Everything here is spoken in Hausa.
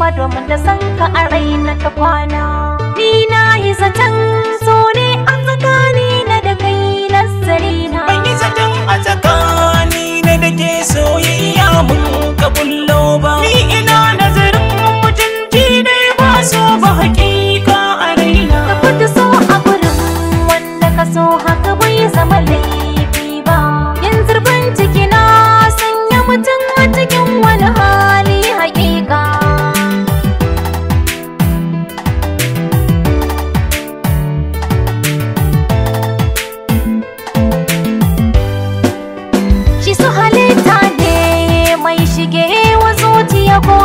ba, domin da san ka a raina ta kwana. Ni na yi zaton so ne a tsakani na da kai nazari na. Ban yi zaton a tsakani na da ke soyayya mun ka bullo ba. Ni ina nazarin mutunci ne ba so ba hakika a raina. Ka fita so a gurin wanda ka so, haka bai zama laifi ba. Yin zurfin ciki na sanya mutum a cikin wani hali hakika. Shi su halitta ne mai shige wa zuciya ko